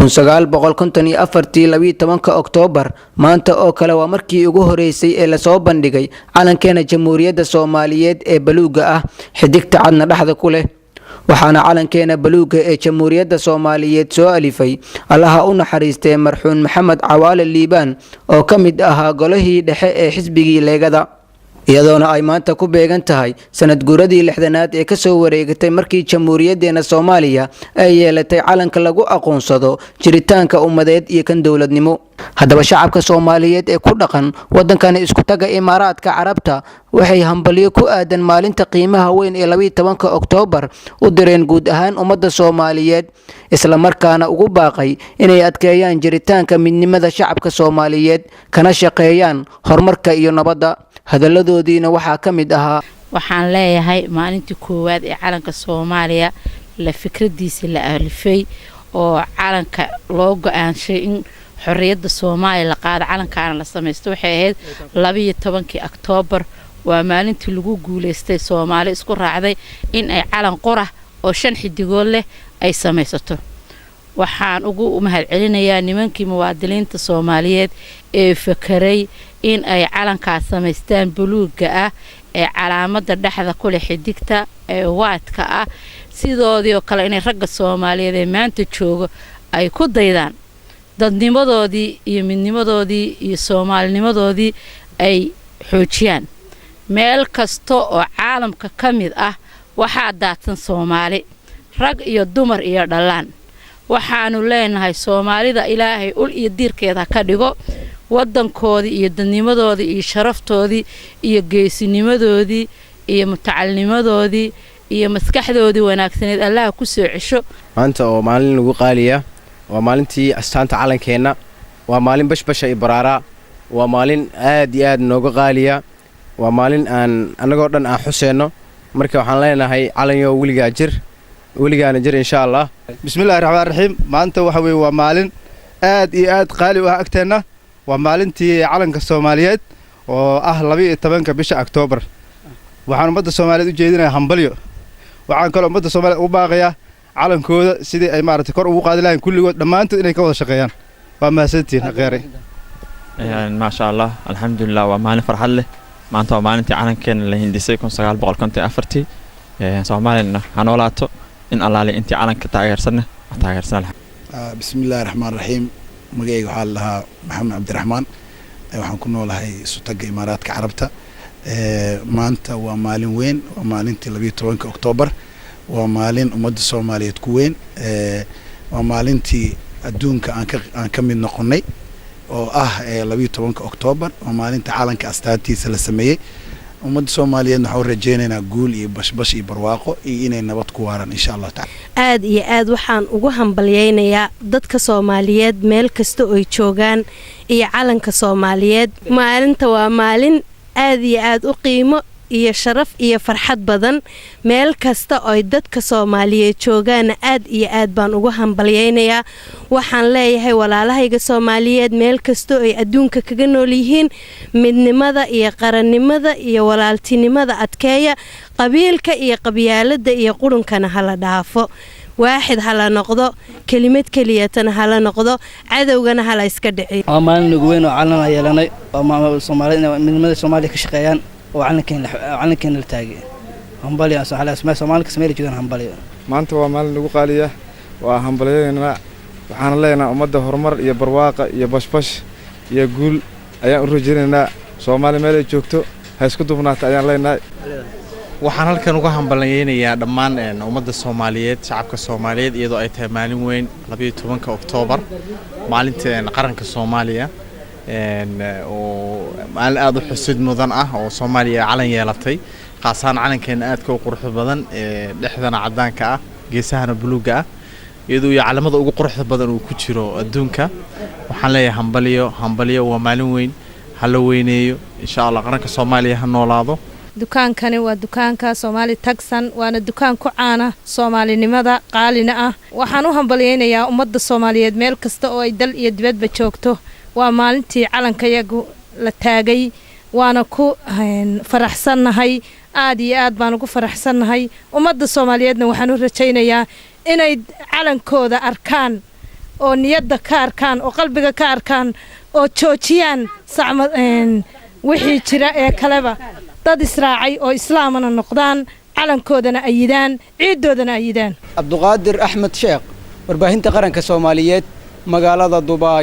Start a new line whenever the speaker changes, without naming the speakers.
1954-tii, 12-ka Oktoobar, maanta oo kale waa markii ugu horeysay ee lasoo bandhigay calankeena Jamhuuriyadda Soomaaliyeed ee baluuga ah, xidigta cadna dhexda ku leh. Waxaana calankeena baluuga ee Jamhuuriyadda Soomaaliyeed soo alifay, Allaha u naxariistee, marxuun Maxamed Cawaale Liibaan oo ka mid ahaa golihii dhexe ee xisbigii Leegada, iyadoona ay maanta ku beegan tahay sanad guuradii 60aad ee kasoo wareegatay markii Jamhuuriyaddeena Soomaaliya ay yeelatay calanka lagu aqoonsado jiritaanka ummadeed iyo kan dowladnimo. Haddaba, shacabka Soomaaliyeed ee ku dhaqan waddankani Iskutaga Imaaraadka Carabta waxay hambalyo ku aadan maalinta qiimaha weyn ee 12-ka Oktoobar u direen guud ahaan ummadda Soomaaliyeed, islamarkaana ugu baaqay inay adkeeyaan jiritaanka midnimada shacabka Soomaaliyeed, kana shaqeeyaan horumarka iyo nabadda. Hadaladoodiina waxaa ka mid ahaa:
Waxaan leeyahay, maalintii koowaad ee calanka Soomaaliya la fikradiisa la alifay oo calanka loo go-aanshay in xorriyadda Soomaaliya la qaado, calankaana la samaysto, waxay ahayd 12-kii Oktoobar. Waa maalintii lagu guuleystay, Soomaali isku raacday in ay calan qura oo shan xidigood leh ay samaysato. Waxaan ugu mahadcelinayaa nimankii muwaadiniinta Soomaaliyeed ee fakaray in ay calankaas samaystaan buluugga ah ee calaamadda dhexda kuleh xidigta ee waadka ah. Sidoodii oo kale inay ragga Soomaaliyeed ee maanta joogo ay ku daydaan, dadnimadoodii iyo midnimadoodii iyo soomaalinimadoodii ay xoojiyaan. Meel kasta oo caalamka ka mid ah waxaa daadsan Soomaali, rag iyo dumar iyo dhallaan. Waxaanu leenahay, Soomaalida Ilaahay ul iyo diirkeeda ha ka dhigo. Waddankoodii iyo dadnimadoodii iyo sharaftoodii iyo geesinimadoodii iyo mutacalnimadoodii iyo maskaxdoodii wanaagsaneed Allaha ku soo cesho.
Maanta oo maalin lagu qaaliya, waa maalintii astaanta calankeenna, waa maalin bashbasha iyo baraaraa, waa maalin aad iyo aad nooga qaaliya, waa maalin aan annagoo dhan aan xuseenno. Marka waxaan leenahay, calanyow, weligaa jir, weligaana jir, insha Allah.
Bismillahi raxmaan raxiim. Maanta waxa weeye waa maalin aad iyo aad qaali u ah agteenna. Waa maalintii calanka Soomaaliyeed oo ah 12-ka bisha Oktoobar. Waxaan ummadda Soomaaliyeed u jeedinayaa hambalyo. Waxaan kaloo ummadda Soomaaliyeed ugu baaqayaa calankooda sidii ay maaragtay kor ugu qaadi lahayn, kulligood dhammaantood inay ka wada shaqeeyaan. Waa mahadsantihiin, akheeray.
Maasha Allah, alxamdulilah, waa maalin farxad leh maanta. Waa maalintii calankeena la hindisay 1954-ii. Soomaalina ha noolaato. In Allaale intii calanka taageersanna taageersan.
Bismillahi raxmaan raxiim. Magacayga waxaa la dhahaa Maxamed Cabdiraxmaan. Waxaan ku noolahay Isutagga Imaaraadka Carabta. Maanta waa maalin weyn, waa maalintii 12-ka Oktoobar, waa maalin ummadda Soomaaliyeed ku weyn, waa maalintii adduunka aan ka mid noqonnay oo ah 12-ka Oktoobar, waa maalinta calanka astaantiisa la sameeyey. Ummadda Soomaaliyeedna waxaan u rajeynaynaa guul iyo bashbash iyo barwaaqo iyo inay nabad ku waaraan, insha Allahu tacala.
Aad iyo aad waxaan ugu hambalyaynayaa dadka Soomaaliyeed meel kasta oy joogaan iyo calanka Soomaaliyeed. Maalinta waa maalin aad iyo aad u qiimo iyo sharaf iyo farxad badan. Meel kasta oy dadka Soomaaliyeed joogaana aad iyo aad baan ugu hambalyaynayaa. Waxaan leeyahay walaalahayga Soomaaliyeed meel kasta oy adduunka kaga nool yihiin, midnimada iyo qarannimada iyo walaaltinimada adkeeya. Qabiilka iyo qabyaaladda iyo qurunkana hala dhaafo. Waaxid hala noqdo, kelimad keliyatana hala noqdo, cadowgana hala iska dhiciyo.
Waa maalin nagu weyn oo calan la yeelanay oo Soomaalida midnimada Soomaaliya ka shaqeeyaan oo calankeena la taagay. Hambalyo Soomaali kasta meel joogaan, hambalyo.
Maanta waa maalin lagu qaaliya, waa hambalyadeena. Waxaana leenahay ummadda horumar iyo barwaaqa iyo bashbash iyo guul ayaan u rajaynaynaa. Soomaaliya meel ay joogto ha isku dubnaata ayaan leenahay.
Waxaan halkan uga hambalyaynayaa dhammaan ummadda Soomaaliyeed, shacabka Soomaaliyeed, iyadoo ay tahay maalin weyn, 12-ka Oktoobar, maalinta qaranka Soomaaliya, oo maalin aada u xusid mudan ah oo Soomaaliya calan yeelatay, khaasaan calankeena aadka u quruxda badan ee dhexdana caddaanka ah, geesahana buluugga ah, iyadoo iyo calamada ugu quruxda badan uu ku jiro adduunka. Waxaan leeyahay hambalyo, hambalyo. Waa maalin weyn, ha la weyneeyo, insha Allah. Qaranka Soomaaliya ha noolaado.
Dukaankani waa dukaanka Soomaali Tagsan, waana dukaan ku caana soomaalinimada, qaalina ah. Waxaan u hambalyaynayaa ummadda Soomaaliyeed meel kasta oo ay dal iyo dibadba joogto. Waa maalintii calankayagu la taagay, waana ku faraxsannahay, aad iyo aad baan ugu faraxsannahay. Ummadda Soomaaliyeedna waxaan u rajaynayaa inay calankooda arkaan. Oo niyadda ka arkaan oo qalbiga ka arkaan oo joojiyaan sacma wixii jira ee kaleba, dad israacay oo islaamana noqdaan, calankoodana ayidaan, ciiddoodana ayidaan.
Cabduqaadir Axmed Sheekh, warbaahinta qaranka Soomaaliyeed, magaalada Dubaay.